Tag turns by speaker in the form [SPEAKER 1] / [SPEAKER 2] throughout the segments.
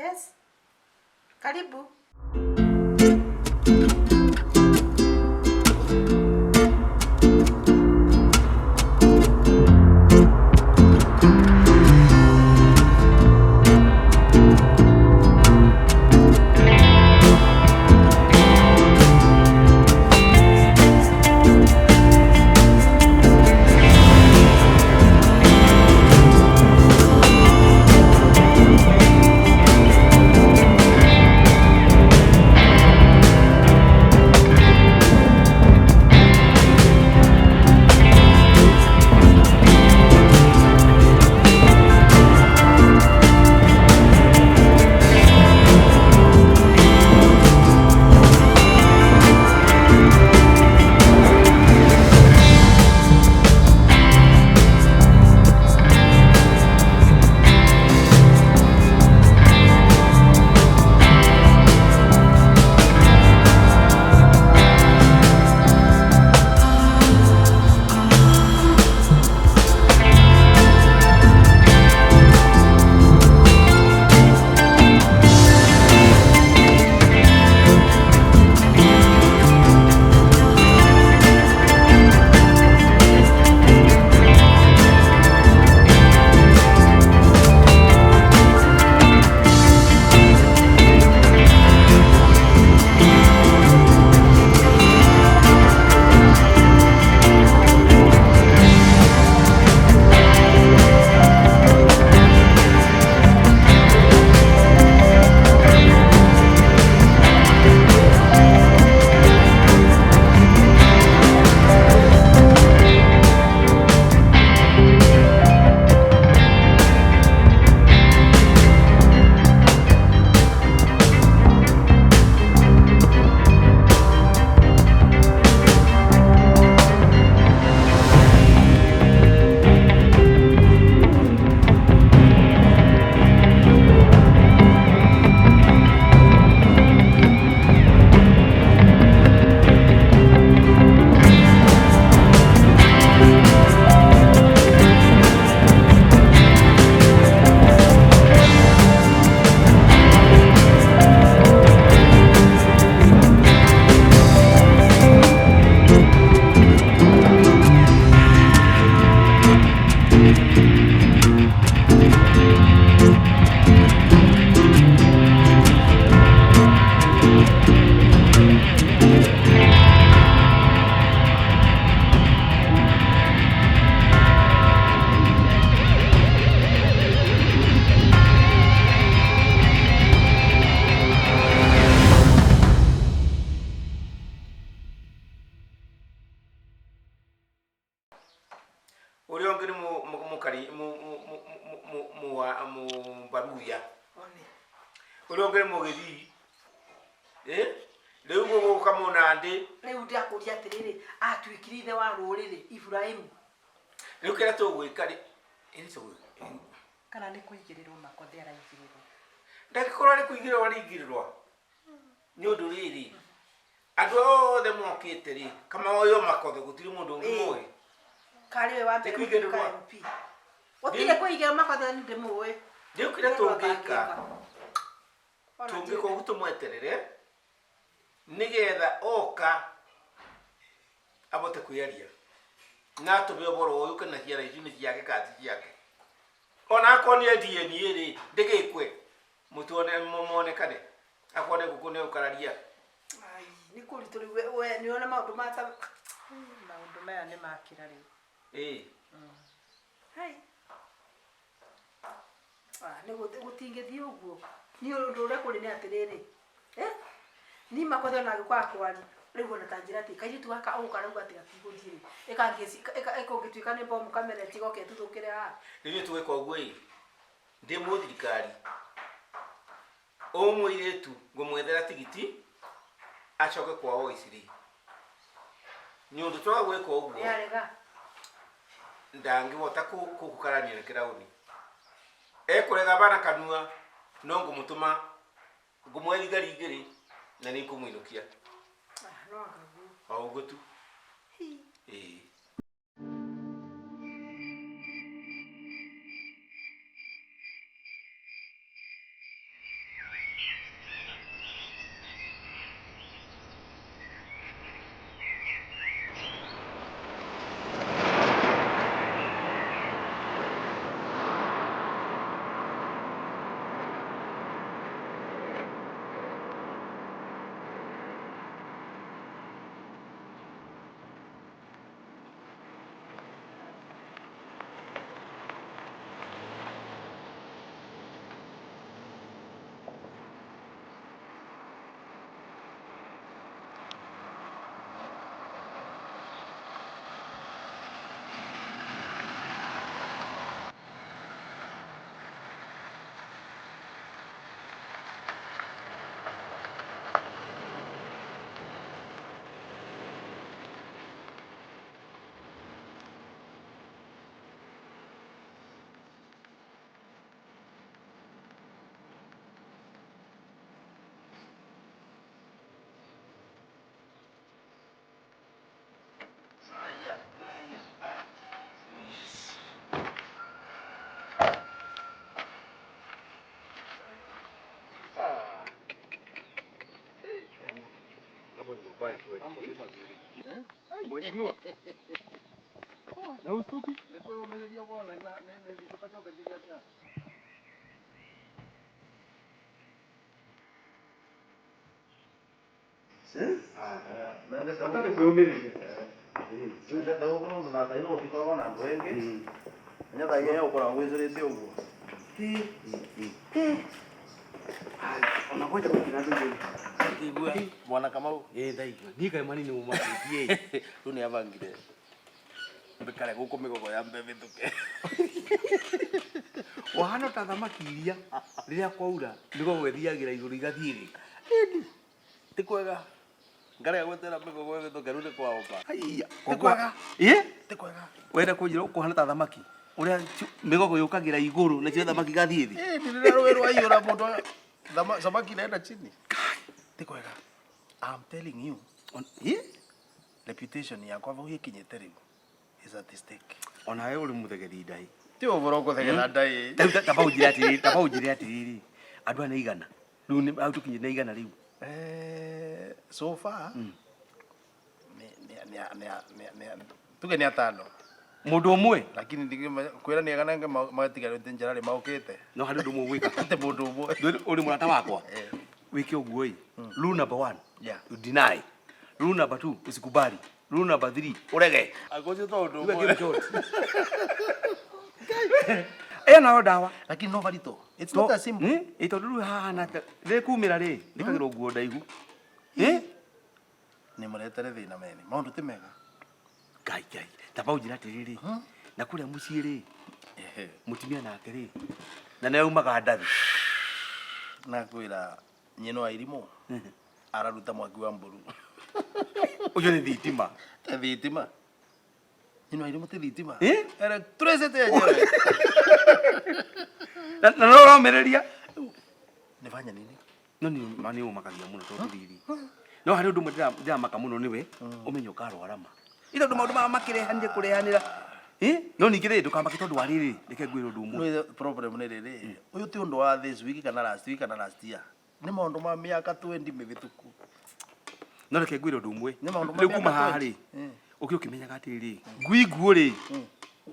[SPEAKER 1] Yes. Karibu.
[SPEAKER 2] Ũrĩa ũngĩ nĩ mũkari mũbaruya. Ũrĩa ũngĩ nĩ mũgĩthii. Eh? Rĩu gũgũka mũnandĩ.
[SPEAKER 1] Rĩu ndakũria atĩrĩrĩ, atuĩkire ithe wa rũrĩrĩ Iburahĩmu.
[SPEAKER 2] Rĩu kĩrĩa tũgwĩka rĩ,
[SPEAKER 3] Kana nĩ kũigĩrĩrwo makothe araigĩrĩrwo.
[SPEAKER 2] Ndangĩkorwo arĩ kũigĩrĩrwo araigĩrĩrwo. Nĩ ũndũ rĩrĩ, andũ othe mokĩte rĩ, kama oyo makothe gũtirĩ mũndũ ũngĩ moĩ.
[SPEAKER 1] Karĩ we wa mbere
[SPEAKER 2] Nĩ kũigĩrĩrwo.
[SPEAKER 1] gũtuĩka MP. Gũtirĩ kũigĩrĩrwo makothe nĩ ndĩmũĩ.
[SPEAKER 2] Rĩu kĩrĩa tũngĩka,
[SPEAKER 1] Ona
[SPEAKER 2] tũngĩka ũguo tũmweterere, nĩgetha oka abote kwĩaria na atũme ũboro ũyũ kana ciara icio nĩ ciake kana ti ciake. Ona akorwo nĩ DNA rĩ, ndĩgĩkwe mũtuone monekane akorwo nĩ ngũkũ nĩ ũkararia.
[SPEAKER 1] Ai, nĩ kũritũ rĩu we nĩ ũrona maũndũ ma ta
[SPEAKER 3] Maũndũ maya nĩ makĩra rĩu.
[SPEAKER 2] Ĩĩ.
[SPEAKER 1] Hai. Ah, nĩ gũtingĩthiĩ ũguo. Niĩ ũndũ ũrĩa kũrĩ nĩ atĩrĩrĩ, eh? Niĩ makothe ona angĩkorwo akwari rĩu ona ta njĩra atĩ kairĩtu gaka ũguo karauga atĩ gatigũthiĩ rĩ, ĩkangĩtuĩka nĩ bomu kameretie goke ĩtuthũkĩre haha.
[SPEAKER 2] Rĩu ithuĩ tũgĩka ũguo ĩ, ndĩ mũthirikari, ũyũ mũirĩtu ngũmwethera tigiti acoke kwao Isiri. Nĩ ũndũ twaga gwĩka ũguo
[SPEAKER 1] Nĩarega.
[SPEAKER 2] ndangĩhota kũkarania na kĩraũni. Ekũrega bana kanua no ngũmũtũma ngũmũhe thigari igĩrĩ na nĩ ikũmũinũkia.
[SPEAKER 1] Ah, no anga ũguo.
[SPEAKER 2] O ũguo tu.
[SPEAKER 1] Hi.
[SPEAKER 2] Ĩĩ.
[SPEAKER 4] Mheshimiwa. Na ustuki?
[SPEAKER 2] Bwana Kamau.
[SPEAKER 4] Eh, ndaigua. Niĩ kaĩ mani nĩ ũmakĩtie.
[SPEAKER 2] Rĩu nĩ abangire mbikare gũkũ mĩgogo ya mbembe ĩtuke.
[SPEAKER 4] Wahana ta thamaki iria rĩrĩa kwaura mĩgogo ĩthiagĩra igũrũ igathiĩ thĩ.
[SPEAKER 2] Ti kwega. Ngarega gwetera mĩgogo ĩhĩtũke rĩu nĩ kwaũmba.
[SPEAKER 4] Haiya.
[SPEAKER 2] Ti kwega.
[SPEAKER 4] Ĩ?
[SPEAKER 2] Ti kwega.
[SPEAKER 4] Wenda kũnjĩra ũkũhana ta thamaki ũrĩa mĩgogo yũkagĩra igũrũ nacio thamaki igathiĩ thĩ.
[SPEAKER 2] Ĩ, ni rĩrĩa rũĩ rwaiyũra mũndũ samaki inaenda chini. Ti kwega. I'm telling you,
[SPEAKER 4] Ĩ?
[SPEAKER 2] reputation yakwa vau ĩkinyĩte rĩu is at stake.
[SPEAKER 4] Onawe ũrĩ mũthegeri ndaĩ.
[SPEAKER 2] Ti ũboro gũthegera ndaĩ.
[SPEAKER 4] Rĩu taba ũnjĩre atĩrĩrĩ, taba ũnjĩre atĩrĩrĩ, andũ aya nĩ igana. Rĩu nĩ hau tũkinyĩte nĩ igana rĩu.
[SPEAKER 2] So far tuge nĩ atano.
[SPEAKER 4] Mũndũ ũmwe?
[SPEAKER 2] Lakini kwĩra nĩ agana magatigarĩte njĩra rĩ maũkĩte.
[SPEAKER 4] No harĩ ũndũ ũmwe ũgwĩka.
[SPEAKER 2] Atĩ mũndũ ũmwe.
[SPEAKER 4] Ũrĩ mũrata wakwa. Wĩke ũguo ĩ. Rule number 1.
[SPEAKER 2] Yeah.
[SPEAKER 4] You deny. Rule number 2, usikubali. Rule number 3, urege.
[SPEAKER 2] Agocio to ũndũ
[SPEAKER 4] Uge give short. Ĩyo nayo ndawa.
[SPEAKER 2] Lakini no barito. It's not as simple.
[SPEAKER 4] Ĩ tondũ rĩu haha na rĩkumĩra rĩ, rĩkagĩrwo nguo ndaihu. Ĩ?
[SPEAKER 2] Nĩ mũretere thĩna mene. Maũndũ ti mega.
[SPEAKER 4] Ngai Ngai. Taba ũnjĩre atĩrĩrĩ. Na kũrĩa mũciĩ rĩ, mũtumia nake rĩ, na nĩ aumaga ndathi.
[SPEAKER 2] Na kwĩra nyina wa irimũ araruta mwaki wa mburu.
[SPEAKER 4] Ũcio nĩ thitima.
[SPEAKER 2] Te thitima. Nyina wa irimũ ti thitima.
[SPEAKER 4] Ĩ?
[SPEAKER 2] Electricity yenyewe.
[SPEAKER 4] Na no ũromĩrĩria.
[SPEAKER 2] Nĩ fanya nini?
[SPEAKER 4] No nĩ ma nĩ ũmakagia mũno tondũ rĩrĩ. No harĩ ũndũ ũmwe ndĩramaka mũno nĩwe, ũmenye ũkarwara ma. Ĩ tondũ maũndũ maya makĩrehanire kũrehanĩra. Ĩ? No ningĩ rĩ, ndũkamake tondũ wa rĩrĩ, reke ngwĩre ũndũ ũmwe.
[SPEAKER 2] No problem nĩ rĩrĩ, ũyũ ti ũndũ wa this week kana last week kana last year. Nĩ maũndũ ma mĩaka 20 mĩhĩtũku.
[SPEAKER 4] No reke ngwĩre ũndũ ũmwe.
[SPEAKER 2] Nĩ maũndũ ma
[SPEAKER 4] Rĩu kuma
[SPEAKER 2] mĩaka
[SPEAKER 4] haha
[SPEAKER 2] 20.
[SPEAKER 4] rĩ, ũkĩ ũkĩmenyaga atĩrĩrĩ, ngui nguũ rĩ,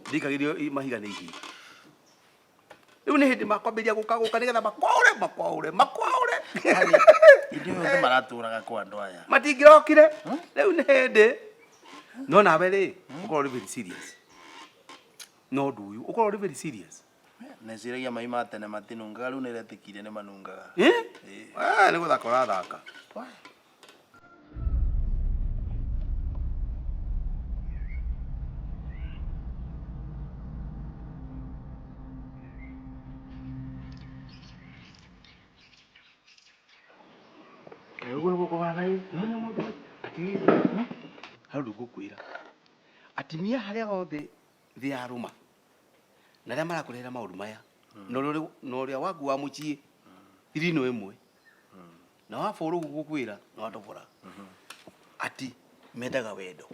[SPEAKER 4] ndĩikagĩrio mahiga nĩ ihĩĩ. Rĩu nĩ hĩndĩ makwambĩrĩria gũka gũka nĩgetha makwaũre, makwaũre, makwaũre.
[SPEAKER 2] Hĩndĩ ĩyo othe maratũraga kwa andũ aya.
[SPEAKER 4] Matingĩrokire. Rĩu nĩ hĩndĩ. No nawe rĩ, ũkorwo ũrĩ very serious. No ũndũ ũyũ, ũkorwo ũrĩ very serious.
[SPEAKER 2] Neciragia mai ma tene matinungaga, rĩu nĩretĩkirie nĩ manungaga.
[SPEAKER 4] Ĩ? Nĩ gũthaka ũrathaka. Hau rĩu ngũkwĩra atumia harĩa hothe thĩ yarũma na arĩa marakũrehera maũndũ maya na ũrĩa waku wa mũciĩ thiri no ĩmwe na wabũrũ ũguo ngũkwĩra na watobora ati mendaga wendo.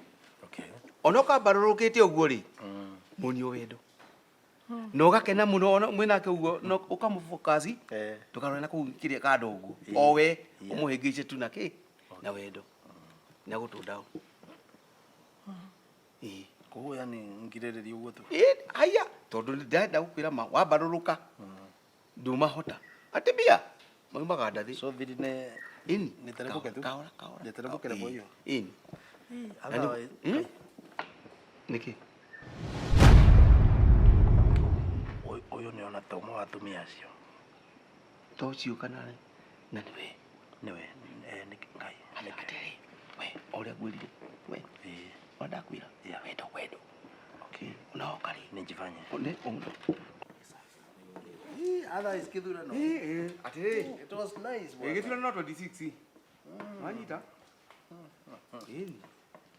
[SPEAKER 4] Ona ũkambarũrũkĩte ũguo rĩ, muonio wendo na ũgakena mũno ona mwĩnake ũguo na ũkamũfocus ndũkarore na kũu kĩrĩa kando ũguo o we ũmũhĩngĩce tu na kĩ na wendo na gũtũ down. Ĩĩ.
[SPEAKER 2] Koguo yani ngirĩrĩria ũguo tu.
[SPEAKER 4] Ĩĩ, haiya, tondũ ndĩrenda gũkwĩra ma wambarũrũka ndumahota atumia maumaga ndathi.
[SPEAKER 2] So thiri nĩ
[SPEAKER 4] Ĩni.
[SPEAKER 2] nĩteremũke tu.
[SPEAKER 4] Kahora, kahora.
[SPEAKER 2] Nĩteremũke na hiyo.
[SPEAKER 4] Ĩni.
[SPEAKER 2] Otherwise,
[SPEAKER 4] Nĩkĩ?
[SPEAKER 2] Ũyũ nĩ ona ta ũmwe wa atumia acio.
[SPEAKER 4] To ũcio kana na nĩwe?
[SPEAKER 2] Nĩwe, nĩ Ngai.
[SPEAKER 4] Atĩrĩ, we, o ũrĩa ngwĩrire, we.
[SPEAKER 2] Ĩĩ.
[SPEAKER 4] Ona ndakwĩra?
[SPEAKER 2] Yeah.
[SPEAKER 4] Wendo, wendo.
[SPEAKER 2] Okay.
[SPEAKER 4] Unaoka rĩ?
[SPEAKER 2] Nĩnjifanye.
[SPEAKER 4] Nĩ,
[SPEAKER 2] Otherwise kĩthurano.
[SPEAKER 4] Ĩĩ, atĩrĩ.
[SPEAKER 2] It was nice,
[SPEAKER 4] Ĩĩ,
[SPEAKER 2] bwana.
[SPEAKER 4] gĩthurano no 26. Wanyita? Ĩni.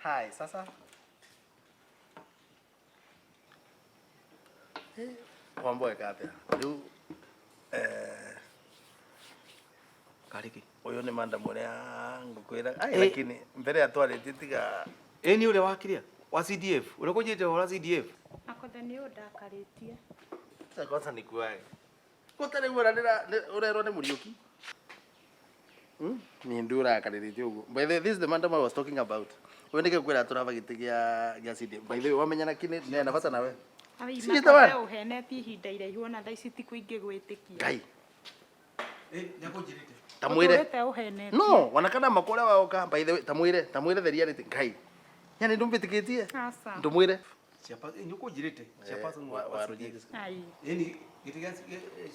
[SPEAKER 2] Hi, sasa. Wambo eka atĩa? Rĩu,
[SPEAKER 4] Karĩ kĩ?
[SPEAKER 2] Ũyũ nĩ madam ũrĩa ngũkwĩra. Ai, lakini mbere ya twarĩtie tiga.
[SPEAKER 4] Ĩĩ, nĩ ũrĩa wa kĩrĩa? Wa CDF. Ũrĩa kũnjĩte ũhoro wa CDF?
[SPEAKER 5] Akothe nĩ ũndakarĩtie.
[SPEAKER 2] Sasa kwanza nikuae. Gũtarĩ guo na ũrerwo nĩ Mũriũki.
[SPEAKER 6] Ni ndura akarĩrĩtie ũguo. By the way, this is the man I was talking about. We nĩkĩo kwĩra tũraba gĩtĩ gĩa CDF. By the way, wamenya na kĩnĩ nĩ na bata nawe.
[SPEAKER 5] Ai,
[SPEAKER 6] Sijui tawani.
[SPEAKER 5] Makothe ũhenetie ihinda iraihu ona thaa ici ti kũingĩ gwĩtĩkia.
[SPEAKER 6] Ngai.
[SPEAKER 4] Eh, nĩakũnjĩrĩte.
[SPEAKER 6] Tamwĩre.
[SPEAKER 5] Ũtũrĩte ũhenetie.
[SPEAKER 6] No, wanakana makore waoka. By the way, tamwĩre the reality. Ngai. Yani ndumbĩtĩkĩtie.
[SPEAKER 5] Aca.
[SPEAKER 6] Ndũmwĩre.
[SPEAKER 4] Chairperson, nĩũkũnjĩrĩte. Chairperson wa
[SPEAKER 6] Wa
[SPEAKER 4] CDF.
[SPEAKER 6] Rũnyinyi.
[SPEAKER 5] Ai.
[SPEAKER 4] Yaani gĩtĩ gĩa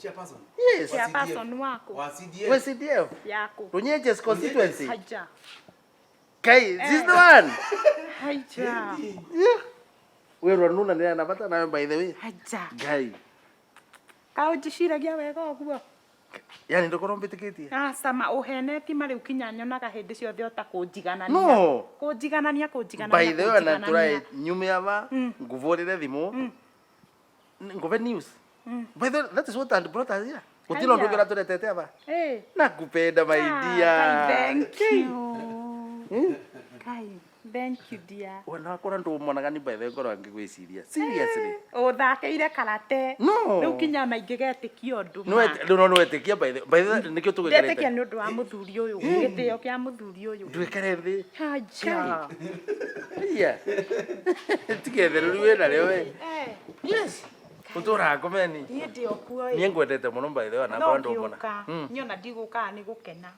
[SPEAKER 4] chairperson.
[SPEAKER 6] Yes.
[SPEAKER 4] Wa CDF.
[SPEAKER 5] Chairperson waku.
[SPEAKER 4] Wa CDF.
[SPEAKER 6] We CDF.
[SPEAKER 5] Yaku.
[SPEAKER 6] Runyenjes constituency.
[SPEAKER 5] Haja.
[SPEAKER 6] Kai, this is the one.
[SPEAKER 5] Haja.
[SPEAKER 6] Yeah. We rwanuna nĩ na bata nawe by the way.
[SPEAKER 5] Haja.
[SPEAKER 6] Ngai.
[SPEAKER 5] Kaũ njĩciragia wega ũguo.
[SPEAKER 6] Yani ndũkorwo mbĩtĩkĩtie.
[SPEAKER 5] Aca ma ũhenetie ma rĩu kinya nyonaga hĩndĩ ciothe ota kũnjiganania.
[SPEAKER 6] No.
[SPEAKER 5] Kũnjiganania kũnjiganania.
[SPEAKER 6] By the way, na
[SPEAKER 5] kũnjiganania.
[SPEAKER 6] turai nyume ava nguvurire thimu nguve news. By the way, that is what had brought us here. Gutira undu
[SPEAKER 5] Haya.
[SPEAKER 6] ungi uraturetete ava.
[SPEAKER 5] Eh.
[SPEAKER 6] Nakupenda my
[SPEAKER 5] Ah,
[SPEAKER 6] dear.
[SPEAKER 5] Ngai, thank you. Ngai, thank you dear.
[SPEAKER 6] Ona wakora ndumonaga ni by the way ngorwo ngigwiciria. Seriously.
[SPEAKER 5] Ũthakeire karate.
[SPEAKER 6] No.
[SPEAKER 5] Rĩu kinya ona ingĩgetĩkia ũndũ.
[SPEAKER 6] No rĩu no nwetikia by the way nikio
[SPEAKER 5] Ndetĩkia
[SPEAKER 6] tugwikarite.
[SPEAKER 5] nĩ ũndũ wa mũthuri ũyũ. Gĩtĩo kĩa mũthuri ũyũ.
[SPEAKER 6] Ndwikare thi.
[SPEAKER 5] Haja.
[SPEAKER 6] Iya. Tigethere riu wina rio we.
[SPEAKER 5] Eh,
[SPEAKER 6] Yes. Uturaga kumeni.
[SPEAKER 5] niĩ ndĩ o kuo ĩ.
[SPEAKER 6] Niĩ ngwendete mũno by the way
[SPEAKER 5] No
[SPEAKER 6] ona ndumona.
[SPEAKER 5] ngĩũka, niĩ ona ndigũkaga nĩ gũkena.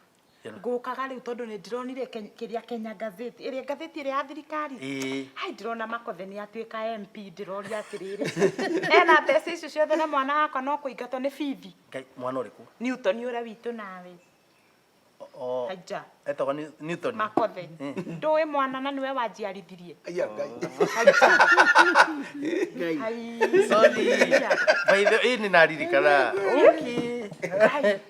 [SPEAKER 5] Ngũkaga rĩu tondũ nĩ ndĩronire kĩrĩa Kenya Gazeti, ĩrĩa ngathĩti ĩrĩa ya thirikari.
[SPEAKER 6] Ĩĩ.
[SPEAKER 5] Hai ndĩrona Makothe nĩ atuĩka MP, ndĩroria atĩrĩrĩ. Ena mbeca icio ciothe na mwana wakwa no kũingatwo nĩ bithi.
[SPEAKER 6] Ngai mwana ũrĩkũ?
[SPEAKER 5] Newton ũrĩa witũ nawe.
[SPEAKER 6] O
[SPEAKER 5] Haja.
[SPEAKER 6] etagwo Newton.
[SPEAKER 5] Makothe. Ndũĩ mwana na nĩwe wanjiarithirie.
[SPEAKER 4] Aya, Ngai.
[SPEAKER 6] Ngai.
[SPEAKER 5] Hai.
[SPEAKER 6] Sorry. By the way, ni naririkana. Okay.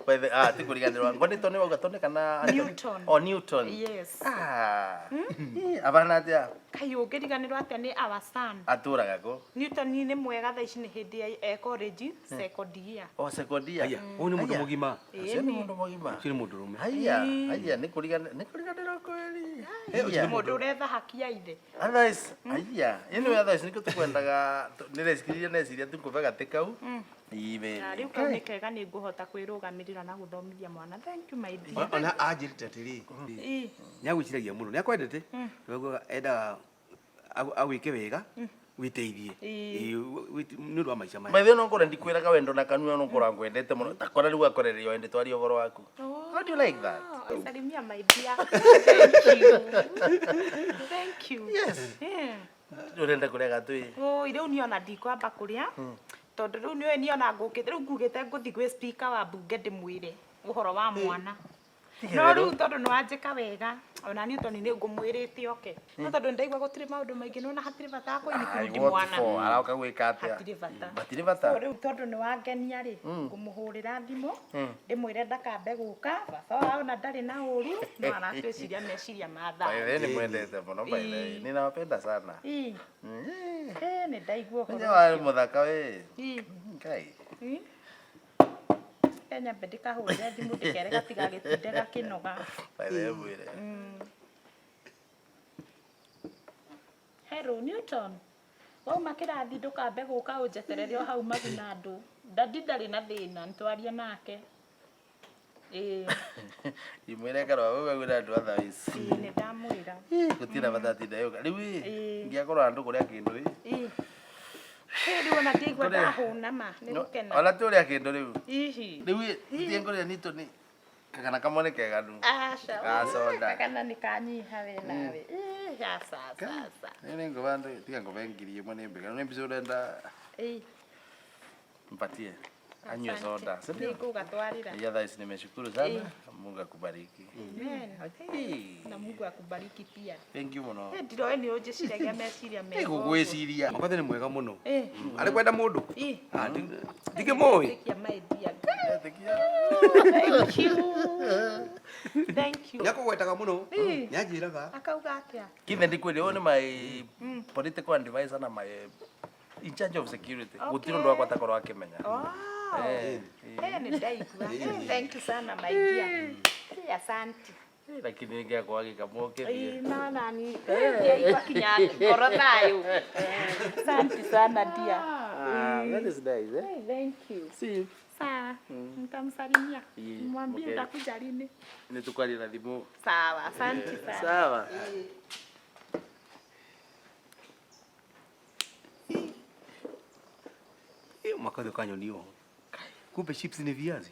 [SPEAKER 6] By the ti kuriganirwa. Ngo nĩ Tony wauga Tony kana Anthony?
[SPEAKER 5] Newton.
[SPEAKER 6] Oh, Newton.
[SPEAKER 5] Yes.
[SPEAKER 6] Ah. Ĩ, abana atia?
[SPEAKER 5] Kai ũngĩriganĩrwo atĩa nĩ our son.
[SPEAKER 6] Atũraga kũ?
[SPEAKER 5] Newton nĩ mwega thaa ici nĩ hĩndĩ ya e college second year.
[SPEAKER 6] O sekondia.
[SPEAKER 4] Aya, ũyũ nĩ mũndũ mũgima.
[SPEAKER 6] Ũcio nĩ mũndũ mũgima.
[SPEAKER 4] Ũcio nĩ mũndũ ũrũme.
[SPEAKER 6] Haya, haya nĩ kuriganĩrwo kweli.
[SPEAKER 4] Ũcio nĩ
[SPEAKER 5] Mũndũ ũretha haki ya ithe.
[SPEAKER 6] Otherwise, haya, anyway otherwise nikio tukwendaga nĩreciria neciria tukũbe gatĩ kau. Ibe.
[SPEAKER 5] Na rĩu kau nĩ kega nĩ ngũhota kwĩrũgamĩrĩra na gũthomithia mwana. Thank you my dear.
[SPEAKER 4] Ona anjĩrĩte atĩrĩ.
[SPEAKER 5] Ĩ.
[SPEAKER 4] Nĩagwĩciragia mũno. Nĩakwendete. Nĩaugaga endaga agwĩke wega wĩteithie.
[SPEAKER 5] Ĩ.
[SPEAKER 4] Ĩ, nĩ ũndũ wa maica maya.
[SPEAKER 6] By the way, no ngorwo ndikwĩraga wendo na kanua no ngorwo ngwendete mũno. Ta kora rĩu akorererio wende twarie ũhoro waku. How do you like that?
[SPEAKER 5] Oh, salimia my dear. Thank you. Thank you.
[SPEAKER 6] Yes.
[SPEAKER 5] Yeah.
[SPEAKER 6] Ũrenda kũrĩa gatũ ĩ.
[SPEAKER 5] Oi, rĩu niĩ ona ndikwamba kũrĩa tondũ rĩu nĩũĩ niĩ ona ngũkĩte rĩu ngugĩte ngũthiĩ gwĩ speaker wa mbunge ndĩmwĩre ũhoro wa mwana no rĩu tondũ nĩ wanjĩka wega ona Newton nĩ ngũmwĩrĩte oke no tondũ nĩndaigua gũtirĩ maũndũ maingĩ nĩwona hatirĩ bata wa
[SPEAKER 6] Ai,
[SPEAKER 5] kũ-include
[SPEAKER 6] what
[SPEAKER 5] mwana
[SPEAKER 6] for? Arauka gwĩka atĩa?
[SPEAKER 5] Hatirĩ bata.
[SPEAKER 6] Hatirĩ bata.
[SPEAKER 5] So rĩu tondũ nĩ wangenia rĩ, ngũmũhũrĩra thimũ ndĩmwĩre ndakambe gũka baba wao na ndarĩ na ũru no aratwĩciria meciria ma
[SPEAKER 6] By the
[SPEAKER 5] thayũ.
[SPEAKER 6] way, nimwendete mũno by the way. Ninawapenda sana.
[SPEAKER 5] Ĩ, ĩ, nĩ ndaigua ũhoro
[SPEAKER 6] Nĩ wa
[SPEAKER 5] ũcio.
[SPEAKER 6] mũthaka we.
[SPEAKER 5] Ĩ,
[SPEAKER 6] Ngai.
[SPEAKER 5] ĩ. Reke nyambe ndĩkahũrĩre thimũ ndĩkere gatigagĩtinde gakĩnoga.
[SPEAKER 6] By the way, mwĩre.
[SPEAKER 5] Hello Newton. Wauma kĩrathi ndũkambe gũka ũnjeterere o hau maguna andũ. Dadi ndarĩ na thĩna nĩtwarie nake. Ĩĩ,
[SPEAKER 6] Imwĩre karwa wewe gwĩra andũ otherwise.
[SPEAKER 5] ĩĩ nĩ ndamwĩra.
[SPEAKER 6] Gũtirĩ bata atinda yoka. Rĩu ĩ,
[SPEAKER 5] Ĩ.
[SPEAKER 6] ngĩakorwo andũ kũrĩa kĩndũ ĩ.
[SPEAKER 5] Ĩĩ. Ĩ, rĩu ona ndiaigua ndahũna ma nĩ gũkena.
[SPEAKER 6] Ona tũrĩa kĩndũ rĩu.
[SPEAKER 5] Ihi.
[SPEAKER 6] Rĩu ĩ, thiĩ ngũrĩre Newton kagana kamwe nĩ kega nu.
[SPEAKER 5] Aca.
[SPEAKER 6] Gacoda.
[SPEAKER 5] Kagana nĩ kanyiha we nawe. Ĩ, aca aca aca.
[SPEAKER 6] Nĩ nĩ ngũba ndũ tiga ngũbe 1000 nĩ mbega. Nĩ mbica ũrenda
[SPEAKER 5] Ĩ.
[SPEAKER 6] mpatie. Anywe
[SPEAKER 5] Asante.
[SPEAKER 6] soda. Si ndio?
[SPEAKER 5] Nĩngũgatwarĩra.
[SPEAKER 6] Ya otherwise nimeshukuru sana. Mungu akubariki.
[SPEAKER 5] Amen.
[SPEAKER 6] Okay.
[SPEAKER 5] Na Mungu akubariki pia.
[SPEAKER 6] Thank you mũno.
[SPEAKER 5] Ĩ, ndiroĩ nĩ ũnjĩciragia meciria mega.
[SPEAKER 6] Nĩngũgwĩciria.
[SPEAKER 4] Makothe nĩ mwega mũno.
[SPEAKER 5] Ĩ.
[SPEAKER 4] Arĩ kwenda mũndũ?
[SPEAKER 5] Ĩ.
[SPEAKER 4] Ah, ndikĩmũĩ.
[SPEAKER 5] Ĩtĩkia my dear.
[SPEAKER 6] Etĩkia.
[SPEAKER 5] Thank you. Thank you.
[SPEAKER 4] Nĩakũgwetaga mũno.
[SPEAKER 5] Ĩ.
[SPEAKER 4] Nĩanjĩraga.
[SPEAKER 5] Akauga atĩa?
[SPEAKER 6] Kithe ndikwĩre ũyũ nĩ my political advisor na my in charge of security.
[SPEAKER 5] Okay.
[SPEAKER 6] Gũtirĩ ũndũ wakwa atakorwo akĩmenya.
[SPEAKER 5] Oh.
[SPEAKER 6] Eh,
[SPEAKER 5] Eh, nĩ ndaigua. Eh, thank you sana my dear. Eh, asante.
[SPEAKER 6] Lakini nĩngĩakorwo agĩkamwo kĩthiĩ.
[SPEAKER 5] Ĩ, no nani. Eh, ndiaigua kinya ngoro thayũ. Asante sana dear.
[SPEAKER 6] Ah, that is nice, eh?
[SPEAKER 5] Eh, thank you.
[SPEAKER 6] See you.
[SPEAKER 5] Sawa. Nitamsalimia. Mwambie utakuja lini.
[SPEAKER 6] Nĩ na thimũ.
[SPEAKER 5] Sawa, asante sana.
[SPEAKER 6] Sawa.
[SPEAKER 4] Makothe ukanyonio. Kumbe chips ni viazi.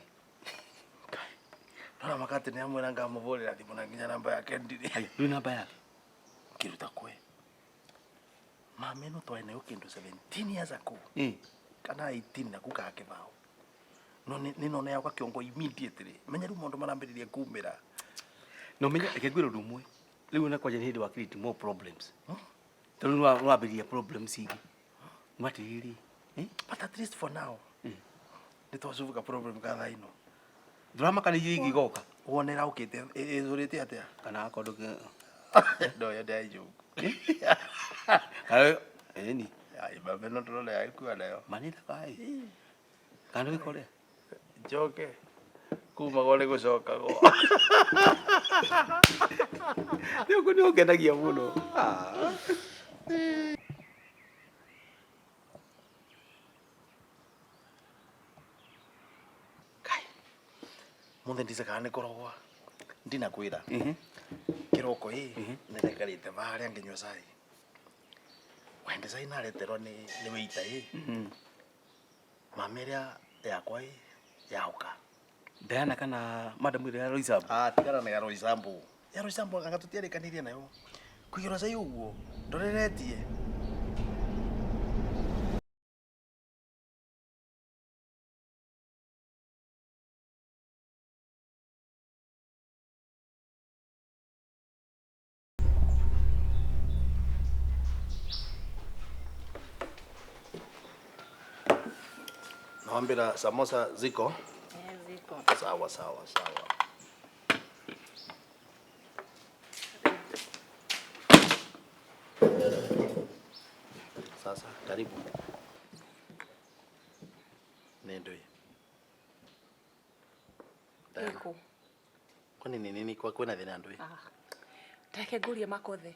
[SPEAKER 6] Nona makate nĩ amwĩra ngamũbũrĩra thimũ na nginya namba yake ndirĩ.
[SPEAKER 4] Haya, ndũrĩ namba yake.
[SPEAKER 6] Ngĩruta kwe. Mama ĩno twarĩ nayo kĩndũ 17 years ago. Kana 18 na kuka kĩbao. No nĩ nona yakwa kĩongo immediately. Menya rĩu maũndũ marambĩrĩria kumĩra.
[SPEAKER 4] No menya reke ngwĩre ũndũ ũmwe. Rĩu ona kwanja nĩ hĩndĩ wa create more problems. Tondũ nĩ wambĩrĩria problems ingĩ. Matirĩrĩ.
[SPEAKER 6] But at least for now. Nĩ twacubuka problem ka thaa ino.
[SPEAKER 4] Ndũramaka nĩ iria ingĩgoka.
[SPEAKER 6] Wonera ũkĩte ĩzũrĩte atĩa?
[SPEAKER 4] Kana akorwo ndũngĩ.
[SPEAKER 6] No yo ndĩraijũku.
[SPEAKER 4] Kana ĩni.
[SPEAKER 6] Ai mama ĩno ndĩrona yagĩkua nayo.
[SPEAKER 4] Manĩta kaĩ. Kana ndũgĩkore.
[SPEAKER 6] Njoke. Kumagwo nĩ gũcokagwo.
[SPEAKER 4] Rĩu nĩ ũngenagia mũno.
[SPEAKER 6] Muthe ndice kana nĩ kũrogwa. Ndinakwĩra. Kĩroko ĩ nĩndaikarĩte harĩa ngĩnyua cai. Wende cai nareterwo nĩ waiter ĩ. Mama ĩrĩa yakwa ĩ yaũka.
[SPEAKER 4] Diana kana madam ĩrĩa ya Roysambu?
[SPEAKER 6] Ah, tigana na ya Roysambu. Ya Roysambu anga tũtiarĩkanĩirie nayo. Kũigĩrwo cai ũguo ndoreretie. Nawambira samosa ziko?
[SPEAKER 3] Ziko.
[SPEAKER 6] Sawa sawa sawa. Sasa karibu. Nendo hii.
[SPEAKER 1] Iko.
[SPEAKER 6] Kwani ni nini kwa kwena thina ndui?
[SPEAKER 1] Ah. Take ngurie makothe.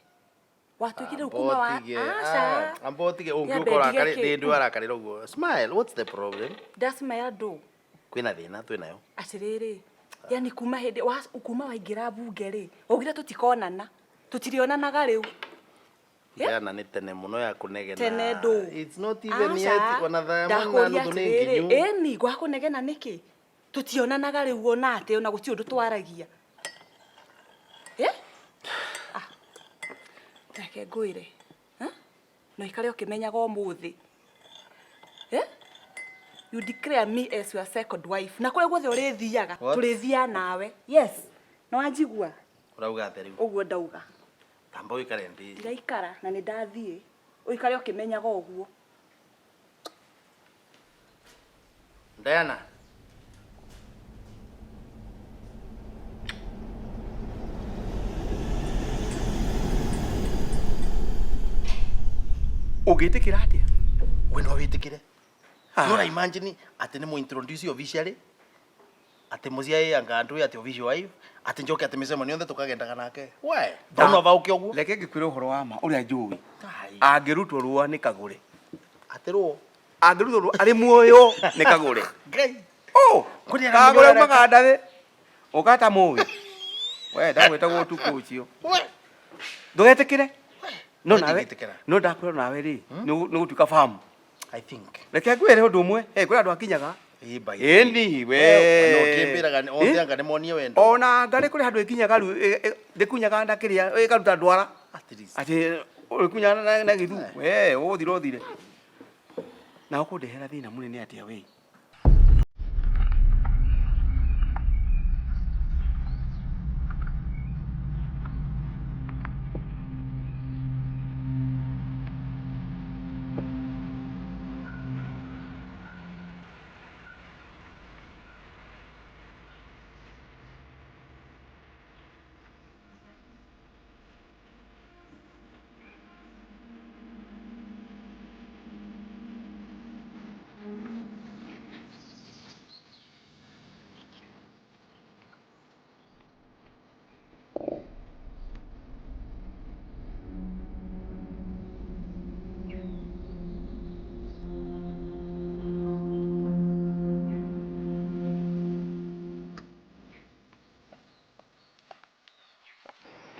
[SPEAKER 1] Watuikire kuma wa aca.
[SPEAKER 6] Ambo tige ungiukora kari ndu arakarira uguo. Smile, what's the problem?
[SPEAKER 1] Ndacimaya ndu.
[SPEAKER 6] Kwina thina twinayo.
[SPEAKER 1] Atiriri. Yani kuma hindi kuma waingira bunge ri. Ugire tutikonana. Tutirionanaga riu.
[SPEAKER 6] Diana nĩ tene mũno ya kũnegena.
[SPEAKER 1] Tene ndũ.
[SPEAKER 6] It's not even yet ona thaa ĩmwe na nuthu nĩ nginyu.
[SPEAKER 1] Ĩni gwakũnegena nĩkĩ? Tutionanaga rĩu ona atĩ ona gũtirĩ ũndũ twaragia. Eh? Ah. Reke ngwĩre. No ikare ũkĩmenyaga ũmũthĩ. Eh? You declare me as your second wife. Na kũrĩa guothe ũrĩthiaga, tũrĩthiaga nawe. Yes. No wanjigua?
[SPEAKER 6] Ũrauga atĩa rĩu?
[SPEAKER 1] Ũguo ndauga.
[SPEAKER 6] Tamba ũikare ndĩ.
[SPEAKER 1] Ndiraikara na nĩ ndathiĩ. Ũikare ũkĩmenyaga ũguo.
[SPEAKER 6] Diana.
[SPEAKER 4] Ũngĩtĩkĩra atĩa?
[SPEAKER 6] We no wĩtĩkĩre. No ra imagine atĩ nĩ mũintroduce officially atĩ mũciĩ anga andũ atĩ official wife atĩ njoke atĩ mĩcemanio yothe tũkagendaga nake. We, ndona vauke ũguo.
[SPEAKER 4] Reke ngĩkwĩre ũhoro wa ma ũrĩa njũĩ. Angĩrutwo rũa nĩ kagũre.
[SPEAKER 6] Atĩ rũa?
[SPEAKER 4] Angĩrutwo rũa arĩ muoyo nĩ kagũre.
[SPEAKER 6] Ngai.
[SPEAKER 4] Oh, kagũre umaga ndathĩ. Ũkata mũĩ. We ndagwĩtagwo ũtukũ ũcio.
[SPEAKER 6] We.
[SPEAKER 4] Ndũgetĩkĩre. No nawe. No ndakwĩra nawe rĩ, nĩ gũtuĩka famu.
[SPEAKER 6] I think.
[SPEAKER 4] Reke ngwĩre ũndũ ũmwe, kwĩ andũ akinyaga. Ĩni we.
[SPEAKER 6] No kĩmbĩraga othe anga nĩmonie wendo.
[SPEAKER 4] Ona ngarĩ kũrĩ handũ ĩkinyaga rĩu ndĩkunyaga nda kĩrĩa ĩkaruta ndwara. Atĩ ũrĩkunyaga na gĩthu. We ũthire ũthire. Na ũkũndehera thĩna mũnene atĩa we?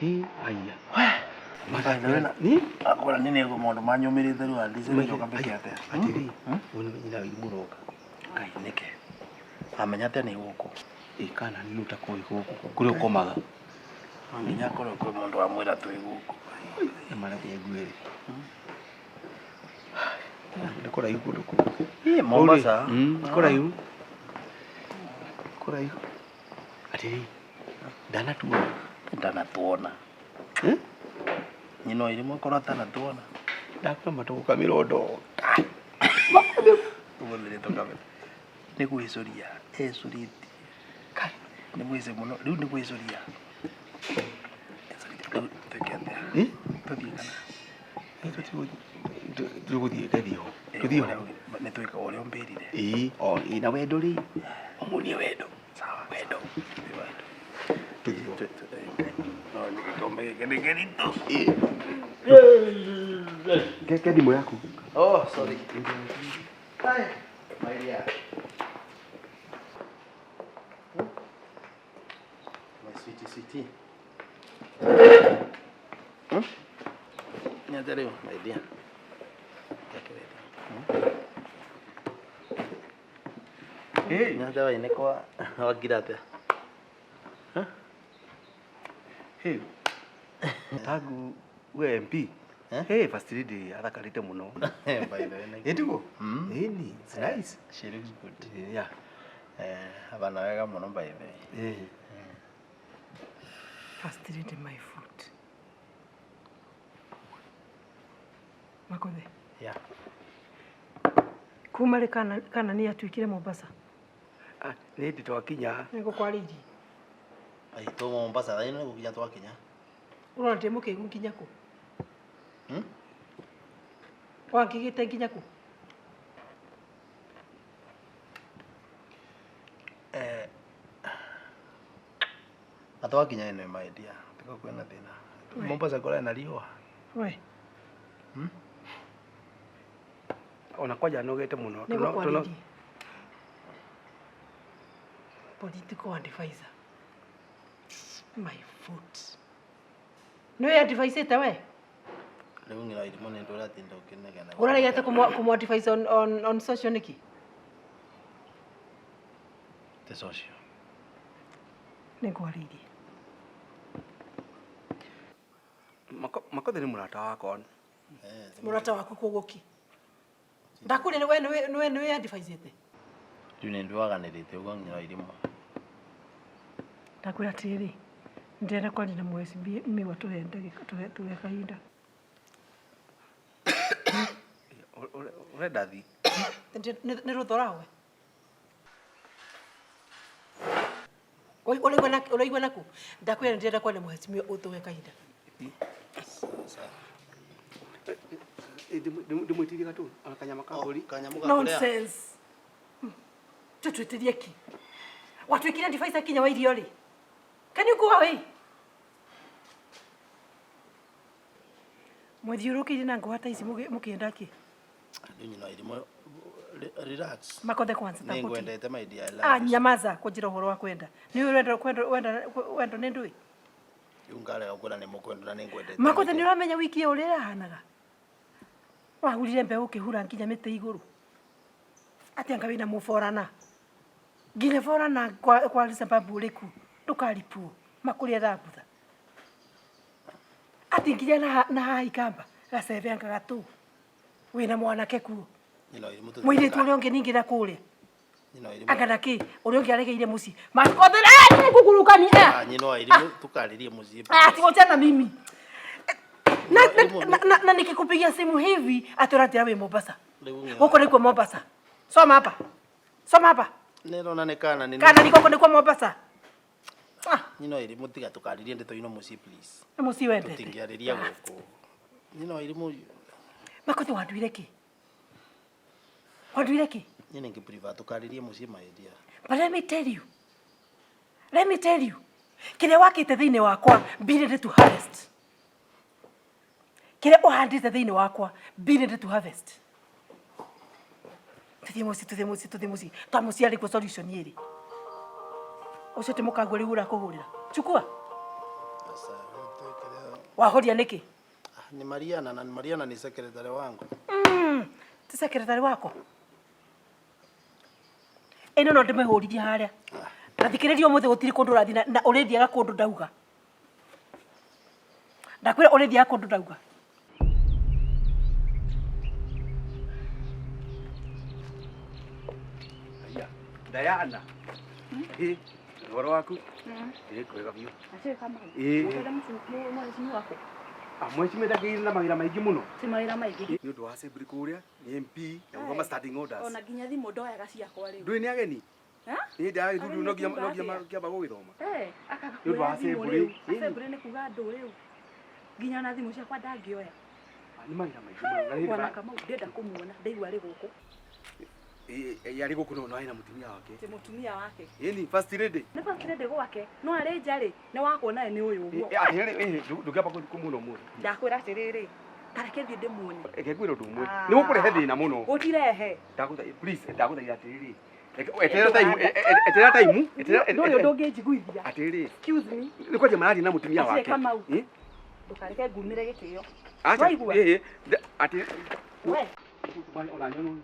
[SPEAKER 4] Ĩ, aya.
[SPEAKER 6] Ni akora nini ngo maundu manyumĩrĩte rĩu andice njoka mbĩke atĩa?
[SPEAKER 4] Atĩrĩ, ũyũ nĩ nyina wa irimũ ũroka.
[SPEAKER 6] Ngai nĩke. Amenya atĩa nĩ gũkũ.
[SPEAKER 4] Ĩ, kana nĩ ũtakoĩ gũkũ kũrĩa ũkomaga.
[SPEAKER 6] No nginya akorwo kwĩ mũndũ wamwĩra twĩ gũkũ.
[SPEAKER 4] Nĩ mareke nguĩrĩ. Nĩ kũraihu kũndũ kũu.
[SPEAKER 6] Ĩ, Mombasa.
[SPEAKER 4] Nĩ kũraihu. Kũraihu. Atĩrĩ, ndanatuona.
[SPEAKER 6] Ndanatuona. Nyina wa irimũ akorwo atanatuona.
[SPEAKER 4] Ndakũra matũgũkamĩra ndoka.
[SPEAKER 6] Ũmũthĩ nĩtũkamenya. Nĩ gwĩcũria ecũrĩtie. Nĩ mwĩcĩ mũno. Rĩu nĩ gwĩcũria. Ecũrĩtie. Rĩu twĩke atĩa?
[SPEAKER 4] Ĩ?
[SPEAKER 6] Tũthiĩ kana?
[SPEAKER 4] Tũgũthiĩ tũthiĩ ho. Tũthiĩ ho.
[SPEAKER 6] Nĩ twĩka ũrĩa ũmbĩrire.
[SPEAKER 4] Ĩ, o, ĩ, na wendo rĩ, ũmuonie wendo.
[SPEAKER 6] Sawa.
[SPEAKER 4] Wendo.
[SPEAKER 6] Wendo.
[SPEAKER 4] Tũthiĩ ho.
[SPEAKER 6] No nĩ gĩkombe gĩkĩ nĩ kĩritũ.
[SPEAKER 4] Ke thimũ yaku.
[SPEAKER 6] Oh, sorry. Hi, my dear. My sweetie, sweetie. Hmm? Nĩ atĩa rĩu, my dear?
[SPEAKER 4] Hey.
[SPEAKER 6] Nĩ atĩa wainĩ kwa wakira atĩa?
[SPEAKER 4] Hey. Tagu we MP.
[SPEAKER 6] Eh?
[SPEAKER 4] Hey, first lady athakarĩte mũno.
[SPEAKER 6] By the way,
[SPEAKER 4] Ĩ tiguo?
[SPEAKER 6] Mm.
[SPEAKER 4] Ĩni, it's nice.
[SPEAKER 6] She looks good.
[SPEAKER 4] Yeah.
[SPEAKER 6] Eh, abana wega mũno by the way.
[SPEAKER 4] Eh.
[SPEAKER 1] First lady my foot. Makothe.
[SPEAKER 6] Yeah.
[SPEAKER 1] Kuma rĩ kana kana nĩ atuĩkire Mombasa?
[SPEAKER 4] Ah, nĩ hĩndĩ twakinya.
[SPEAKER 1] Nĩ ngũkwarĩirie.
[SPEAKER 6] Ai, tũ Mombasa thaa ĩno nĩ gũkinya twakinya.
[SPEAKER 1] Ũrona ndĩ mũkĩgu nginya kũ?
[SPEAKER 6] Hmm?
[SPEAKER 1] Wangĩgĩte nginya kũ?
[SPEAKER 6] Eh, na twakinya ĩno my dear. Tiga kwĩna thĩna.
[SPEAKER 1] We.
[SPEAKER 6] Mombasa kũrĩ na riũa.
[SPEAKER 1] We,
[SPEAKER 4] Ona kwanja nogete mũno.
[SPEAKER 1] nĩ ngũkwarĩirie. Political advisor. My foot. Nĩ advisĩte we?
[SPEAKER 6] Rĩu ng'ira irimũ nĩ ndũratinda ũkĩnegena.
[SPEAKER 1] Ũraregete kũmũ advise on social nĩkĩ?
[SPEAKER 6] Ti social.
[SPEAKER 1] Nĩ ngwarĩirie.
[SPEAKER 4] Makothe nĩ mũrata wakwa.
[SPEAKER 6] Eh,
[SPEAKER 1] Mũrata waku koguo ki? Ndakũria nĩ we nĩ we advisĩte?
[SPEAKER 6] Rĩu nĩ ndwaganĩrĩte ũguo ng'ira irimũ.
[SPEAKER 1] Ndakwĩra atĩrĩrĩ, ndĩrenda kwaria na mheshimiwa tũhe ndagĩka tũhe kahinda.
[SPEAKER 4] Ũrenda thi?
[SPEAKER 1] Nĩ rũthora we. Ũraigua naku? Ndakwĩra ndĩrenda kwaria na mheshimiwa ũtũhe kahinda.
[SPEAKER 4] Ndĩmwĩtirie gatũ ona kanyama ka mbũri.
[SPEAKER 6] Kanyamũ ga kũrĩa.
[SPEAKER 1] Nonsense. Tũtwĩtĩrie ki. Watuĩkire advisor kinya wa irio rĩ? Can you go away? Mwĩthiũrũrũkĩirie na ngũha ta ici mũkĩenda kĩ?
[SPEAKER 6] Rĩu nyina wa irimũ relax.
[SPEAKER 1] Makothe kwanza
[SPEAKER 6] Nĩ
[SPEAKER 1] takũti.
[SPEAKER 6] ngwendete my dear. I love
[SPEAKER 1] Ah,
[SPEAKER 6] you.
[SPEAKER 1] nyamaza kũnjĩra ũhoro wa kwenda. Nĩ ũĩ wendo kwenda wenda wendo nĩ ndũĩ?
[SPEAKER 6] Rĩu ngarega kwĩra nĩ mũkwenda na nĩ ngwendete.
[SPEAKER 1] Makothe nĩ ũramenya wiki ĩyo ũrĩa ĩrahanaga? Wahurire mbeũ ũkĩhura nginya mĩtĩ igũrũ. Atĩ anga wĩna mũborana. Nginya borana kwa sababu ũrĩkũ ndũkaripwo makũrĩa thambutha. Atĩ nginya na haha ikamba gacebe anga gatũ wĩna mwanake kuo.
[SPEAKER 6] Nyina wa irimũ tũthiĩ
[SPEAKER 1] Mũirĩtu ũrĩa ũngĩ ningĩ na kũrĩa.
[SPEAKER 6] Nyina wa irimũ.
[SPEAKER 1] Anga na kĩ ũrĩa ũngĩ aregeire mũciĩ. Makothe nĩngũkũrũkania.
[SPEAKER 6] Ah, nyina wa irimũ tũkarĩrie mũciĩ.
[SPEAKER 1] Ah, wachana mimi. Na nikikupigia simu hivi ati ũranjĩra wĩ Mombasa.
[SPEAKER 6] Rĩu ng'ira-
[SPEAKER 1] Gũkũ nĩkuo Mombasa. Soma hapa. Soma hapa.
[SPEAKER 6] Nĩrona nĩ kana nĩ
[SPEAKER 1] Kana nĩ gũkũ nĩkuo Mombasa. Ah,
[SPEAKER 6] Nyina wa irimũ tiga tũkarĩrie ndeto ino mũciĩ please.
[SPEAKER 1] nĩ mũciĩ wendete.
[SPEAKER 6] Tũtingĩarĩria gũkũ. Nyina wa irimũ
[SPEAKER 1] Makothe wanduire kĩ? Wanduire kĩ?
[SPEAKER 6] nyine ngĩ prefer tũkarĩrie mũciĩ my dear.
[SPEAKER 1] But let me tell you. Let me tell you. Kĩrĩa wakĩte thĩinĩ wakwa, be ready to harvest. Kĩrĩa ũhandĩte thĩinĩ wakwa, be ready to harvest. Tũthiĩ mũciĩ, tũthiĩ mũciĩ, tũthiĩ mũciĩ. Twa mũciĩ arĩ kuo solution ĩrĩ. Ũcio ti mũkaguo rĩu ũrakũhũrĩra. Chukua.
[SPEAKER 6] Sasa rĩu twĩke
[SPEAKER 1] Wahoria niki?
[SPEAKER 6] Ni Mariana na Mariana ni secretary wangu.
[SPEAKER 1] Ti secretary wako. Ĩno no ndĩmĩhũrithie harĩa. Na thikĩrĩria ũmũthĩ gũtirĩ kũndũ ũrathiĩ na ũrĩthiaga kũndũ ndauga. Ndakwĩra ũrĩthiaga kũndũ ndauga.
[SPEAKER 4] Aya, Diana. Eh, ũhoro waku? Eh, kwega biũ.
[SPEAKER 7] Acio Kamau.
[SPEAKER 4] Eh.
[SPEAKER 7] Ũkwenda mheshimiwa waku?
[SPEAKER 4] Ah, mheshimiwa ndakĩire na mawĩra maingĩ mũno.
[SPEAKER 7] Ti mawĩra maingĩ.
[SPEAKER 4] Nĩ ũndũ wa assembly kũrĩa, nĩ MP, na gũthoma standing orders.
[SPEAKER 7] Ona nginya thimũ ndoyaga ciakwa rĩu.
[SPEAKER 4] Ndũĩ nĩ ageni?
[SPEAKER 7] Ha?
[SPEAKER 4] Nĩ hĩndĩ ya
[SPEAKER 7] Ageni
[SPEAKER 4] gĩthurano no
[SPEAKER 7] nĩ kuga
[SPEAKER 4] nginya
[SPEAKER 7] atĩa?
[SPEAKER 4] kĩamba gũgĩthoma.
[SPEAKER 7] Eh, akaga
[SPEAKER 4] Nĩ ũndũ wa
[SPEAKER 7] kuoya thimũ
[SPEAKER 4] assembly.
[SPEAKER 7] rĩu. Assembly nĩ kuga andũ rĩu. Nginya ona thimũ ciakwa ndangĩoya.
[SPEAKER 4] Ah, nĩ mawĩra maingĩ mũno. Na nĩ hĩndĩ
[SPEAKER 7] Bwana Kamau ndĩrenda kũmuona, ndaigua arĩ gũkũ.
[SPEAKER 4] Arĩ gũkũ no arĩ na mũtumia wake.
[SPEAKER 7] Ti mũtumia wake.
[SPEAKER 4] Ĩni, first lady.
[SPEAKER 7] Nĩ first lady gwake, no arĩ nja rĩ, nĩ wakuona nĩ ũyũ ũguo.
[SPEAKER 4] Atĩrĩrĩ, ndũngĩamba kũmuona ũmũthĩ.
[SPEAKER 7] Ndakwĩra atĩrĩrĩ, ta reke thiĩ ndĩmuone.
[SPEAKER 4] Reke ngwĩre ũndũ ũmwe. Nĩ gũkũrehe thĩna mũno.
[SPEAKER 7] Gũtirehe.
[SPEAKER 4] Ndagũthaitha, please, ndagũthaitha atĩrĩrĩ. Eterera time, eterera time, eterera
[SPEAKER 7] Ndũrĩ ũndũ ũngĩnjiguithia.
[SPEAKER 4] Atĩrĩrĩ.
[SPEAKER 7] Excuse me.
[SPEAKER 4] Nĩ kwanja mararia na mũtumia
[SPEAKER 7] Atirĩ
[SPEAKER 4] wake.
[SPEAKER 7] Kamau.
[SPEAKER 4] Eh?
[SPEAKER 7] Ndũkareke ngumĩre gĩtĩo.
[SPEAKER 4] Acha.
[SPEAKER 7] Waigua?
[SPEAKER 4] Eh, atĩ
[SPEAKER 7] We.
[SPEAKER 4] ona nyono.